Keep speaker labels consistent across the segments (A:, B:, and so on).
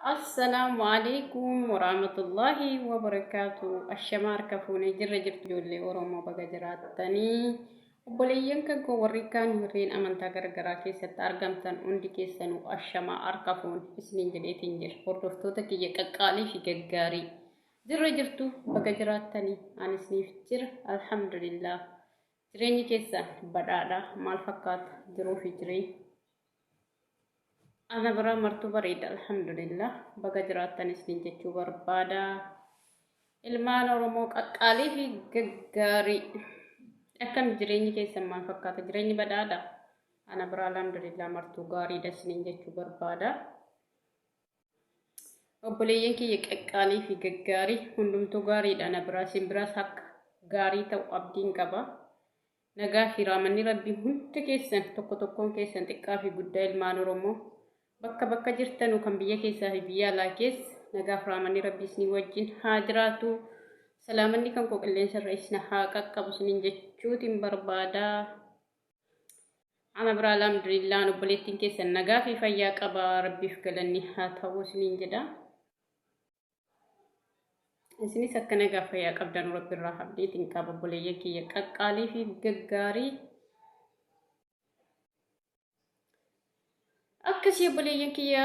A: Assalaamu alaikum warahmatullahi wabarakaatu. Ashamaa harka fuunee jirra jirtu ijoollee Oromoo baga jiraattanii. Obboleeyyan kan koo warri kaan warreen amantaa garagaraa keessatti argamtan hundi keessanuu ashamaa harka fuune isiniin jedheetiin jira. Hordoftoota kiyya qaqqaalii fi gaggaarii. Jirra jirtu baga jiraattanii ani isiniif jira alhamdulillah. Jireenyi keessan badhaadha maal fakkaata jiruu fi jireenyi. Ana biraa martuu bareeda alhamdulillah baga jiraattan isiniin jechuu barbaada. Ilmaan Oromoo qaqqaalii fi gaggaarii. Akkam jireenyi keessan maal fakkaata? Jireenyi badhaadha. Ana biraa alhamdulillah martuu gaariidha isiniin jechuu barbaada. Obboleeyyan kiyya qaqqaalii fi gaggaarii hundumtuu gaariidha ana biraa isin biraas akka gaarii ta'u abdiin qaba. Nagaa fi raamanni Rabbii hunda keessan tokko tokkoon keessan xiqqaa fi guddaa ilmaan Oromoo bakka bakka jirtanu kan biyya keessaa fi biyya alaa keessa nagaa fi raamanni Rabbii isinii wajjin haa jiraatu. Salaamanni kan koo qilleensa irra isin haa qaqqabu isiniin jechuutiin barbaada. Ana biraa alhamdulillah obboleettiin keessan nagaa fi fayyaa qaba Rabbiif galanni haa ta'u isiniin jedha. Isinis akka nagaa fayyaa qabdan rabbi irraa abdiitiin qaba obboleeyyan kiyya qaqqaalii fi gaggaarii. Akkasii obboleeyyan kiyya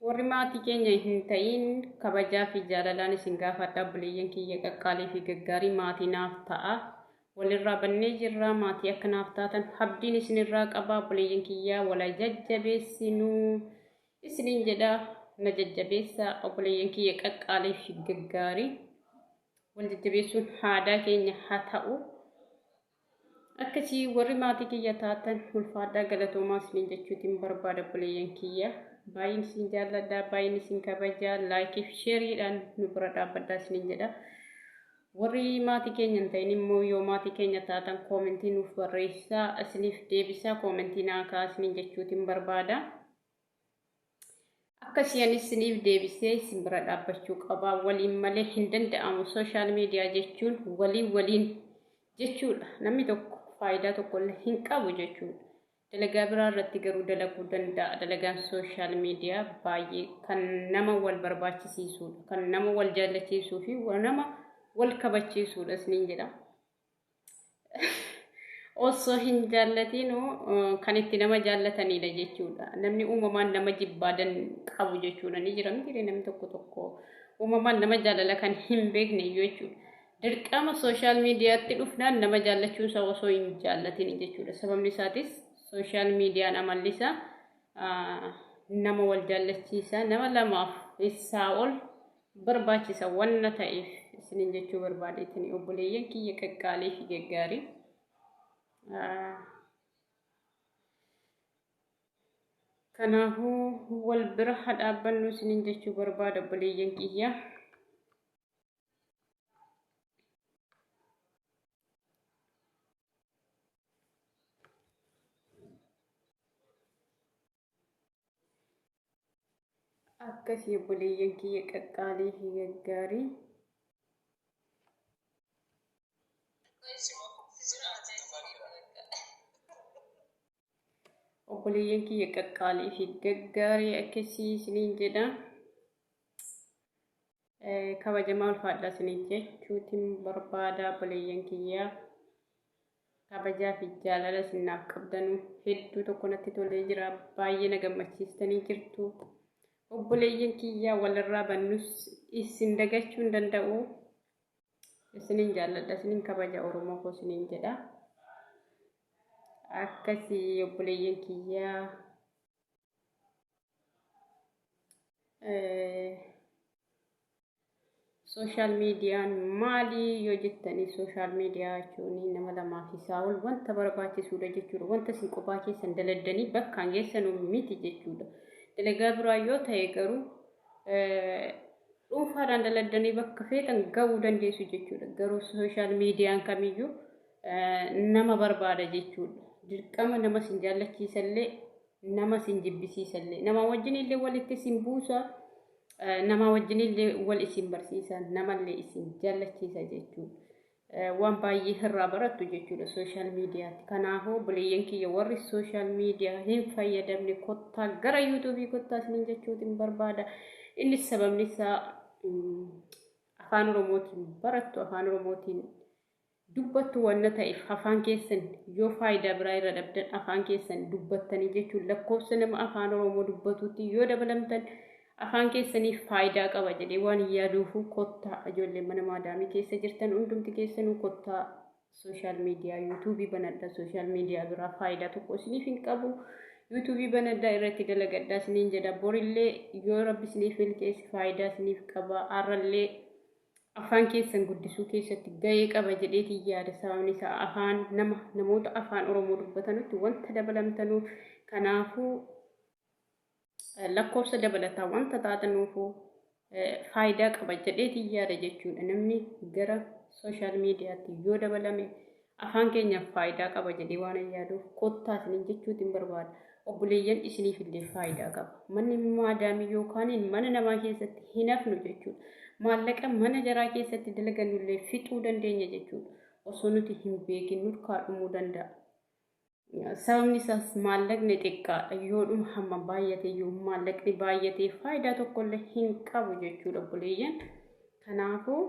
A: warri maatii keenya hin ta'iin kabajaa fi jaalalaan isin gaafadha obboleeyyan kiyya qaqqaalii fi gaggaarii maatii naaf ta'a. Walirraa bannee jirra maatii akka naaf taatan abdiin isinirraa qaba obboleeyyan kiyya wala jajjabeessinuu. Isiniin jedha na jajjabeessaa obboleeyyan kiyya qaqqaalii fi gaggaarii. Wal jajjabeessuun aadaa keenya haa ta'u. Akkasii warri maatii kiyya taatan ulfaadhaa galatoomaa isiniin jechuutiin barbaada obboleeyyan kiyya. Baay'een isin jaalladha, baay'een isin kabaja, laayikii fi sheeriidhaan nu bira dhaabbadhaa isiniin jedha. Warri maatii keenya hin ta'in immoo yoo maatii keenya taatan koomentii nuuf barreessaa isiniif deebisaa koomentii naa kaa'aa isiniin jechuutiin barbaada. Akkasii anis isiniif deebisee isin bira dhaabbachuu qaba. Waliin malee hin danda'amu. Sooshaal miidiyaa jechuun waliin waliin jechuudha. Namni tokko faayidaa tokkollee hin qabu jechuudha. Dalagaa biraa irratti garuu dalaguu danda'a. Dalagaan sooshaal miidiyaa baay'ee kan nama wal barbaachisiisuudha. Kan nama wal jaallachiisuu fi nama wal kabachiisuudha isiniin jedha. Osoo hin jaallatiinuu kan itti nama jaallatanidha jechuudha. Namni uumamaan nama jibbaadan qabu jechuudha. Ni jira miti namni tokko tokko uumamaan nama jaalala kan hin beekne iyyuu jechuudha. Dirqama sooshaal miidiyaatti dhufnaan nama jaallachuun isaa osoo hin jaallatin jechuudha. Sababni isaatis sooshaal miidiyaan amalli isaa nama wal jaallachiisa nama lamaaf isaa ol barbaachisa wanna ta'eef isinin jechuu barbaadeetini obboleeyyan kiyya qaqqaalii fi gaggaarii. Kanaafuu wal bira haa dhaabbannu isinin jechuu barbaada obboleeyyan kiyya. Akkasii obboleeyyan kiyya qaqqaalii fi gaggaarii. Obboleeyyan kiyya qaqqaalii fi gaggaarii akkasii isiniin jedha. Kabajamaa ulfaadhaa isiniin jechuutiin barbaada obboleeyyan kiyya. Kabajaa fi jaalala isin naaf qabdanu hedduu tokko natti tolee jira. Baay'ee na gammachiistanii jirtu. Obboleeyyan kiyyaa walirraa bannus isin dagachuu hin danda'u. Isinin jaalladha, isinin kabaja Oromoo koo isinin jedha. Akkasii obboleeyyan kiyyaa. Sooshaal miidiyaan maali yoo jettanii sooshaal miidiyaa jechuun nama lamaa fi isaa ol wanta barbaachisuudha jechuudha. Wanta isin qophaa keessan daladdanii bakkaan geessanu miti jechuudha. Dalagaa biraa yoo ta'e garuu dhuunfaadhaan daladdanii bakka feetan ga'uu dandeessu jechuudha. Garuu sooshaal miidiyaan kamiyyuu nama barbaada jechuudha. Dirqama nama isin jaallachiisallee nama isin jibbisiisallee nama wajjinillee walitti isin buusa. Nama wajjinillee wal isin barsiisa namallee isin jaallachiisa jechuudha. Waan baay'ee irraa barattu jechuudha sooshaal miidiyaatti. Kanaafuu obboleeyyan kiyya warri sooshaal miidiyaa hin fayyadamne kottaa gara yuutuubii kottaa isiniin jechuutiin barbaada. Innis sababni isaa afaan Oromootiin barattu, afaan Oromootiin dubbattu wanna ta'eef afaan keessan yoo faayidaa biraa irra dhabdan afaan keessan dubbattanii jechuun lakkoofsa nama afaan Oromoo dubbatutti yoo dabalamtan afaan keessaniif faayidaa qaba jedhee waan hin yaaduufu kottaa ijoollee mana maadaamii keessa jirtan hundumti keessanuu kottaa sooshaal miidiyaa yuutuubii banadha. Sooshaal miidiyaa biraa faayidaa tokko isiniif hin qabu. Yuutuubii banadhaa irratti dalagadhaa isiniin jedha. Borillee yoo rabbi isiniif milkeesse faayidaa isiniif qaba. Har'allee afaan keessan guddisuu keessatti gahee qaba jedheetiin yaada. Sababni isaa afaan nama namoota afaan Oromoo dubbatanutti wanta dabalamtanuuf kanaafuu lakkoofsa dabalataa wanta taatanuufu faayidaa qaba jedheetiin yaada jechuudha. Namni gara sooshaal miidiyaatti yoo dabalame afaan keenyaaf faayidaa qaba jedhee waan yaaduuf kottaa isiniin jechuutiin barbaada. Obboleeyyan isiniif illee faayidaa qaba. Manni maadaamii yookaan mana namaa keessatti hin hafnu jechuudha. Maallaqa mana jaraa keessatti dalagannu illee fixuu dandeenya jechuudha. Osoo nuti hin beekin nurkaa dhumuu danda'a. Sababni isaas maallaqni xiqqaadha. Yoodhuma hamma baay'ate iyyuu maallaqni baay'atee faayidaa tokkollee hin qabu jechuudha obboleeyyan. Kanaafuu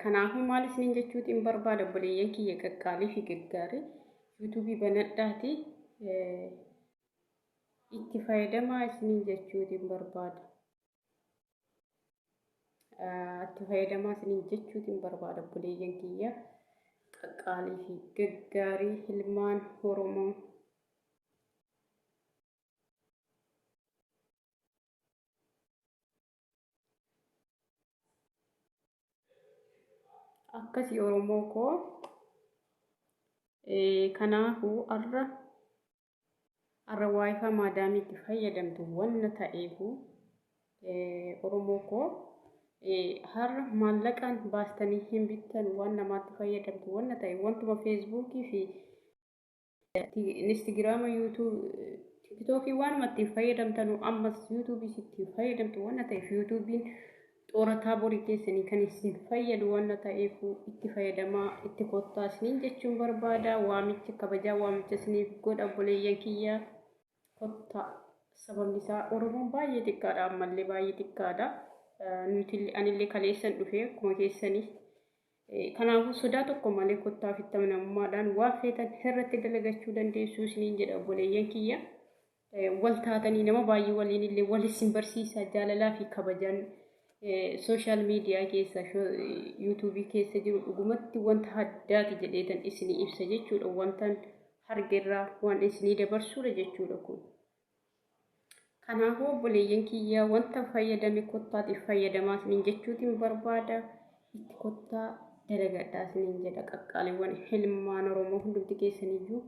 A: Kanaafuu maal isiniin jechuutiin barbaada obboleeyyan kiyya qaqqaalii fi gaggaarii yuutuubii banadhaati itti fayyadamaa isiniin jechuutiin barbaada. Itti fayyadamaa isiniin jechuutiin barbaada obboleeyyan kiyya qaqqaalii fi gaggaarii ilmaan Oromoo. Akkasi Oromoo koo kanaafuu arra arra waayifaa maadaamiitti fayyadamtu wanna ta'eefu Oromoo koo har'a maallaqaan baastanii hin bittan waan namaatti fayyadamtu wanna ta'e wantuma feesbuukii fi Instagiraama, YouTube, TikTokii waanuma ittiin fayyadamtanu ammas YouTubeis ittiin fayyadamtu waan ta'eef YouTubein xoorataa borii keessanii kan isin fayyadu waan ta'eef itti fayyadamaa itti kottaa isiniin jechuun barbaada. Waamicha kabajaa waamicha isiniif godha obboleeyyan kiyya kottaa. Sababni isaa Oromoon baay'ee xiqqaadha ammallee baay'ee xiqqaadha. Nuti anillee kaleessan dhufe akkuma keessanii Kanaafuu sodaa tokko malee kottaa ofitti amanamummaadhaan waan feetan irratti dalagachuu dandeessuu isiniin jedha obboleeyyan kiyya. Wal taatanii nama baay'ee waliin illee wal isin barsiisa jaalalaa fi kabajaan sooshaal miidiyaa keessa yuutuubii keessa jiru dhugumatti wanta addaati jedheetan isinii ibsa jechuudha. Wantan argerraa waan isinii dabarsuudha jechuudha kun. Kanaafuu obboleeyyan kiyya wanta fayyadame kottaatiif fayyadamaa isiniin jechuutiin barbaada. Itti kottaa dalagadhaa isiniin jedha qaqqaaliiwwan ilmaan Oromoo hundumti keessaniyyuu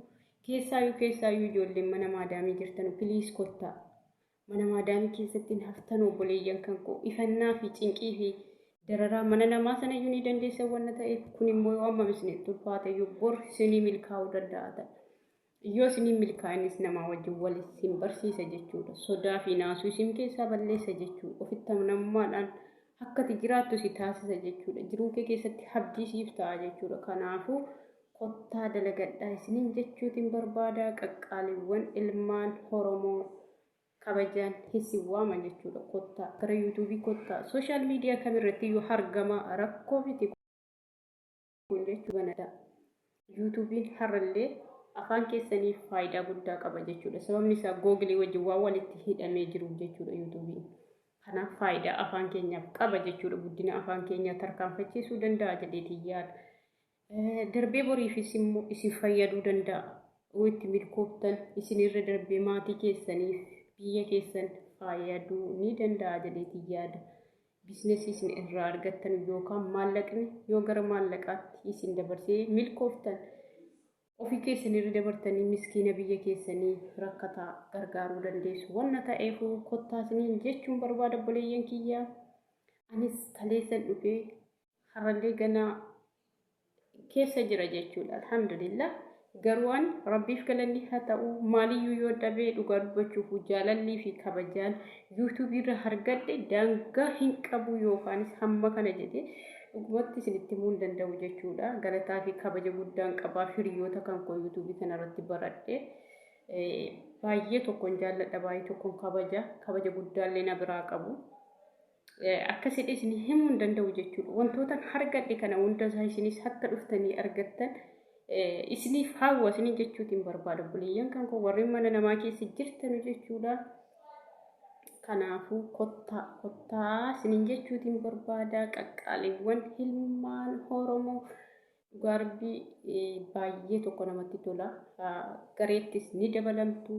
A: keessaayyuu keessaayyuu ijoolleen mana maadaamii jirtanu piliis kottaa. Mana maadaamii keessatti hin haftanu obboleeyyan kan koo ifannaa fi cinqii fi dararaa mana namaa sanayyuu ni dandeessan wanna ta'eef kun immoo yoo amma isinitti ulfaate iyyuu bor isinii milkaa'uu danda'a ta'a. Yoo isin hin milkaa'inis namaa wajjin wal isin barsiisa jechuudha. Sodaa fi naasuu isin keessaa balleessa jechuudha. Ofitti amanamummaadhaan akka ati jiraattu si taasisa jechuudha. Jiruu kee keessatti abdii siif ta'a jechuudha. Kanaafuu kottaa dalagadhaa isiniin jechuutiin barbaada. Qaqqaaliiwwan ilmaan Oromoo kabajaan isin waama jechuudha. Kottaa gara yuutuubii kottaa sooshaal miidiyaa kamirratti iyyuu argamaa rakkoo miti. kun jechuu banadha. Yuutuubiin har'allee afaan keessaniif faayidaa guddaa qaba jechuudha. Sababni isaa googilii wajjin waan walitti hidhamee jiruuf jechuudha yuutuubiin. Kanaaf faayidaa afaan keenyaaf qaba jechuudha. Guddina afaan keenyaa tarkaanfachiisuu danda'a jedheetiin yaada. Darbee boriifis immoo isin fayyaduu danda'a. Yoo itti milkooftan isinirra darbee maatii keessaniif biyya keessan fayyaduu ni danda'a jedheetiin yaada. Biizinasii isin irraa argattan yookaan maallaqni yoo gara maallaqaatti isin dabarsee milkooftan ofii keessan irra dabartanii miskiina biyya keessanii rakkataa gargaaruu dandeessu. Wanna ta'eef kottaa isiniin jechuun barbaada obboleeyyan kiyya. Anis kaleessan dhufee har'allee ganaa keessa jira jechuudha. Alhamdulillah. Garuu an rabbiif galanni haa ta'u maaliyyuu yoo dhabee dhugaa dubbachuuf jaalallii fi kabajaan yuutuubii irra argadhe daangaa hin qabu yookaanis hamma kana jedhee dhugumatti isinitti himuu hin danda'u jechuudha. Galataa fi kabaja guddaan qabaa hiriyoota kan koo yuutuubii kanarratti baradhe. Baay'ee tokkoon jaalladha, baay'ee tokkoon kabaja, kabaja guddaallee na biraa qabu. Akkasitti isin himuu hin danda'u jechuudha. Wantoota argadhe kana hunda isaa isinis akka dhuftanii argattan isiniif hawwa isiniin jechuutiin barbaada. Obboleeyyan kan koo warreen mana namaa keessa jirtanu jechuudha. Kanaafuu kottaa kottaa isiniin jechuutiin barbaada. Qaqqaaliiwwan ilmaan Oromoo dhugaa Rabbii baay'ee tokko namatti tola. Gareettis ni dabalamtu.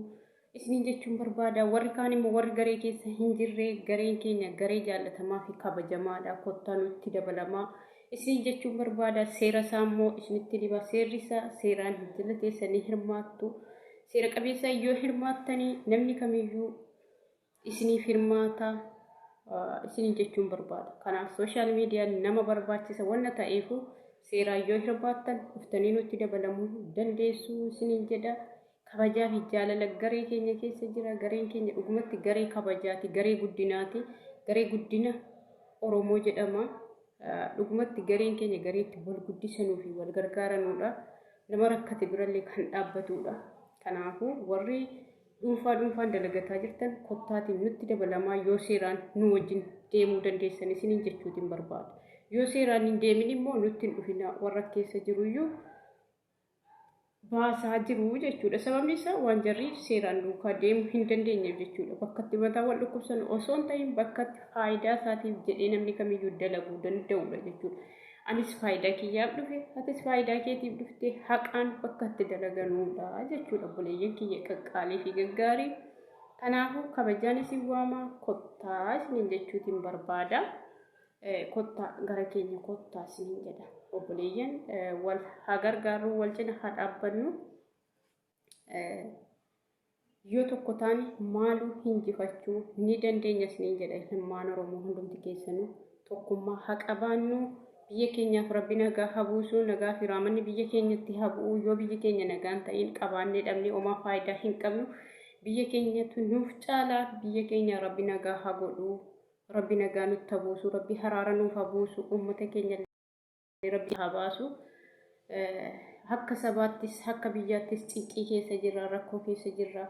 A: Isiniin jechuun barbaada. Warri kaan immoo warri garee keessa hin jirre gareen keenya garee jaallatamaa fi kabajamaadha. Kottaa nutti dabalamaa. Isiniin jechuun barbaada. Seera isaa immoo isinitti dhiba. Seerri isaa seeraan jala teessanii hirmaattu. Seera qabeessa yoo hirmaattanii namni kamiyyuu isiniif hirmaata isiniin jechuun barbaada. Kanaaf sooshaal miidiyaan nama barbaachisa wanna ta'eefu seeraan yoo hirmaattan dhuftanii nutti dabalamuu dandeessu isiniin jedha. Kabajaa fi jaalala garee keenya keessa jira. Gareen keenya dhugumatti garee kabajaati, garee guddinaati, garee guddina Oromoo jedhama. Dhugumatti gareen keenya garee itti wal guddisanuu fi wal gargaaranuudha. Nama rakkate birallee kan dhaabbatudha. Kanaafuu warri dhuunfaa dhuunfaan dalagataa jirtan kottaatiin nutti dabalamaa yoo seeraan nu wajjin deemuu dandeessan isiniin jechuutiin barbaada. Yoo seeraan hin deemin immoo nutti hin dhufinaa warra keessa jiruyyuu baasaa jiru jechuudha. Sababni isaa waan jarri seeraan duukaa deemuu hin dandeenyeef jechuudha. Bakka itti mataa wal dhukkubsan osoo hin ta'in bakka itti faayidaa isaatiif jedhee namni kamiyyuu dalaguu danda'udha jechuudha. Anis faayidaa kiyyaaf dhufe, atis faayidaa keetiif dhufte haqaan bakka itti dalaganuudha jechuudha obboleeyyan kiyya qaqqaalii fi gaggaarii. Kanaafuu kabajaan isin waama kottaa isiniin jechuutiin barbaada. Kottaa gara keenya kottaa isiniin jedha. Obboleeyyan wal haa gargaarru, wal cina haa dhaabbannu. Yoo tokko taane maaluu hinjifachuu ni dandeenya isiniin jedha ilmaan Oromoo hundumti keessanuu tokkummaa haa qabaannu biyya keenyaaf rabbi nagaa haa buusu nagaa fi raamanni biyya keenyatti haa bu'u yoo biyyi keenya nagaan ta'in qabaannee dhabnee omaa faayidaa hin qabnu biyya keenyatu nuuf caala biyya keenya rabbi nagaa haa godhu rabbi nagaa nutti haa buusu rabbi haraara nuuf haa buusu uummata keenya rabbi haa baasu. Akka sabaattis akka biyyaattis cinqii keessa jirra, rakkoo keessa jirra.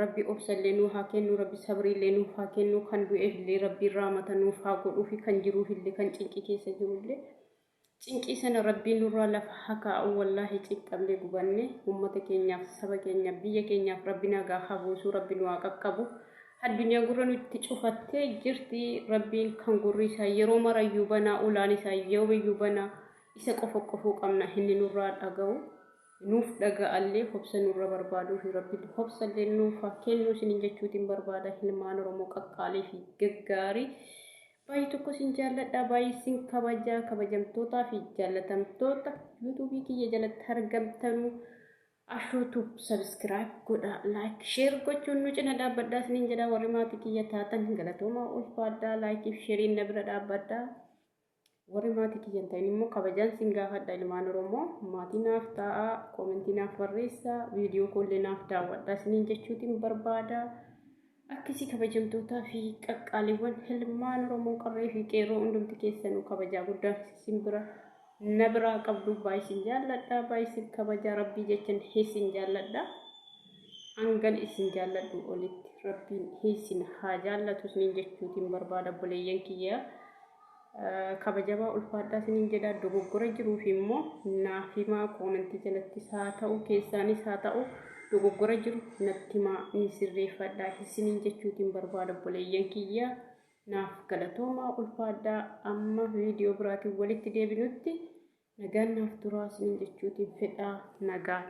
A: Rabbi obsallee nuu haa kennu, rabbi sabriillee nuuf haa kennu, kan du'eefillee rabbi raamata nuuf haa godhuu fi kan jiruufillee kan cinqii keessa jirullee. Cinqii sana rabbiin nurraa lafa haa kaa'u wallaahi cinqamnee gubanne uummata keenyaaf saba keenyaaf biyya keenyaaf rabbi nagaa haa buusu rabbi nu haa qaqqabu. Addunyaan gurra nutti cufattee jirti. Rabbiin kan gurri isaa yeroo marayyuu banaa, ulaan isaa yoomiyyuu banaa. Isa qofa qofuu qabna inni nurraa dhaga'u. Nuuf dhaga'allee hobsa nurra barbaaduu fi Rabbi hobsallee nuuf haa kennu isiniin jechuutiin barbaada. Ilmaan Oromoo qaqqaalii fi gaggaarii. Baay'ee tokko isin jaalladha, baay'ee isin kabajaa, kabajamtootaa fi jaallatamtoota yuutuubii kiyya jalatti argamtanuu. Ashuu tube subscribe godha like share gochuun nu cina dhaabbadhaa isiniin jedha warri maatii kiyya taatan galatoomaa ulfaadhaa like fi share na bira dhaabbadhaa warri maatii kiyya hin ta'in immoo kabajaan sin gaafadha ilmaan oromoo maatii naaf taa'aa koomentii naaf barreessaa viidiyoo koollee naaf daawwadhaa isiniin jechuutiin barbaada akkasii kabajamtootaa fi qaqqaaliiwwan ilmaan oromoo qarree fi qeerroo hundumti keessanuu kabajaa guddaa isin bira na biraa qabdu baay'ee isin jaalladha baay'ee isin kabajaa rabbii jechan isin jaalladha hangan isin jaalladhu olitti rabbiin isin haa jaallatu isiniin jechuutiin barbaada obboleeyyan kiyya kabajamaa ulfaadhaa isiniin jedha dogoggora jiruuf immoo naaf himaa koomentii jalattis haa ta'u keessaanis haa ta'u dogoggora jiru natti himaa ni sirreeffadha isiniin jechuutiin barbaada obboleeyyan kiyya. Naaf galatoomaa ulfaadhaa amma viidiyoo biraatiin walitti deebinutti nagaan naaf turaa isiniin jechuutiin fedhaa nagaan.